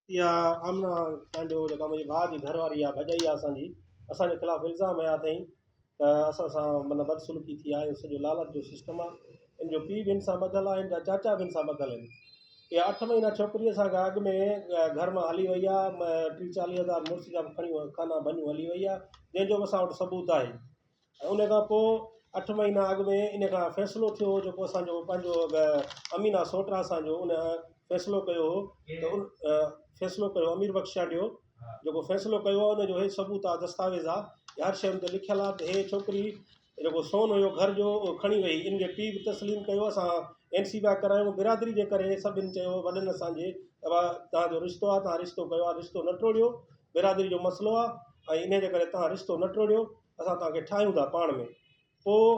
اها آمنه چانڊيو جيڪا منهنجي ڀاء جي گهر واري آهي ڀڄائي آهي اسان جي اسان جي خلاف الزام هنيا اٿئين ته اسان سان معنيٰ بدسلوڪي ٿي آهي اهو سڄو لالچ جو سسٽم آهي ان جو پيء به ان سان ٻڌل آهي ان جا چاچا به ان سان ٻڌل آهن اها اٺ مهينا ڇوڪري اسان کان اڳ ۾ گهر مان هلي وئي آهي ٽي چاليهه هزار مڙس جا به کڻي خانا ڀڃون هلي وئي آهي جنهن جو به اسان وٽ ثبوت آهي ۽ ان کان پوء اٺ مهينا اڳ ۾ ان کان فيصلو ٿيو هو جيڪو اسان جو پنهنجو امينا سوٽ آهي اسان جو ان فيصلو ڪيو هو ته ان فيصلو ڪيو امير بخش چانڊيو جيڪو فيصلو ڪيو آهي ان جو هي ثبوت آهي دستاويز آهي هر شيء ان تي لکيل آهي ته هي ڇوڪري جيڪو سون هيو گهر جو اهو کڻي وئي ان جي پيء به تسليم ڪيو اسان اين سي با ڪرايون برادري جي ڪري سڀن چيو وڏن اسان جي ته بابا توهان جو رشتو آهي توهان رشتو ڪيو آهي رشتو نه ٽوڙيو برادري جو مسئلو آهي ۽ انهي جي ڪري توهان رشتو نه ٽوڙيو اسان توهان کي ٺاهيون ٿا پاڻ ۾. پوء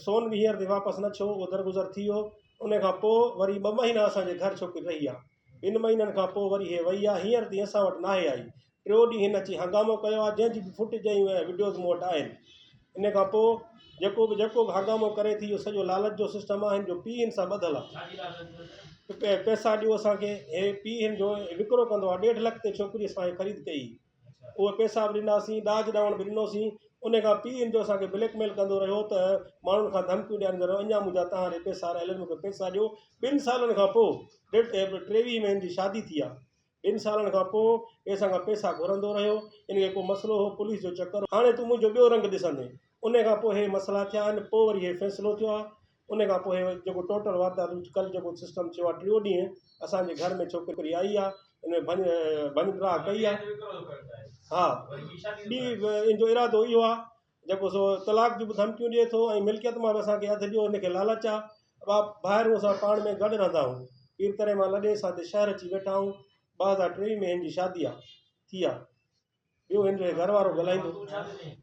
سون به هينئر تائين واپس نه ٿيو، اهو درگذر ٿي ويو. ان کان پوء وري ٻه مهينا اسان جي گهر ڇوڪري رهي آ. ٻن مهينن کان پوء وري هيء وئي آ، هينئر تائين اسان وٽ ناهي آئي. ٽيو ڏينهن هن اچي هنگامو ڪيو آ، جنهن جي به فوٽيج ۽ وڊيوز مون وٽ آهن. ان کان پوء جيڪو به جيڪو به هنگامو ڪري ٿي، اهو سڄو لالچ جو سسٽم آ، هن جو پيء هن سان ٻڌل آ. پئسا ڏيو اسان کي، هي پيء هن جو وڪرو ڪندو آ، ڏيڍ لک تي ڇوڪري اسان کي خريد ڪئي. اهي پئسا به ڏناسين، ڏاج ڏانوڻ به ڏنوسين، ان کان پيء هن جو اسان کي بليڪ ميل ڪندو رهيو ته ماڻهن کان ڌمڪيون ڏياريندو رهيو، اڃا منهنجا توهان ڏي پئسا رهيل آهن، مون کي پئسا ڏيو، ٻن سالن کان پوء ڏيڍ ٽيويهه ۾ هن جي شادي ٿي آ، ٻن سالن کان پوء هي اسان کان پئسا گهرندو رهيو، ان کي ڪو مسئلو هو، پوليس جو چڪر هو، هاڻي تون منهنجو ٻيو رنگ ڏسندين، ان کان پوء هي مسئلا ٿيا آهن، پوء وري هي فيصلو ٿيو آ، ان کان پوء جيڪو ٽوٽل واردات ڪل جيڪو سسٽم ٿيو آ، ٽيون ڏينهن اسان جي گهر ۾ ڇوڪري آئي آ، ان ۾ ڀڃ ڀڃ ڊاهه ڪئي آ، ها ٻي ان جو ارادو اهو آ جيڪو سو طلاق جون به ڌمڪيون ڏئي ٿو ۽ ملڪيت مان به اسان کي اڌ ڏيو ان کي لالچ آ، ٻا ڀائر اسان پاڻ ۾ گڏ رهندا آهيون، پير تري مان لڏي اسان هتي شهر اچي ويٺا آهيون، 2023 ۾ هن جي شادي آ ٿي آ، ٻيو هن جو هي گهر وارو ڳالهائيندو.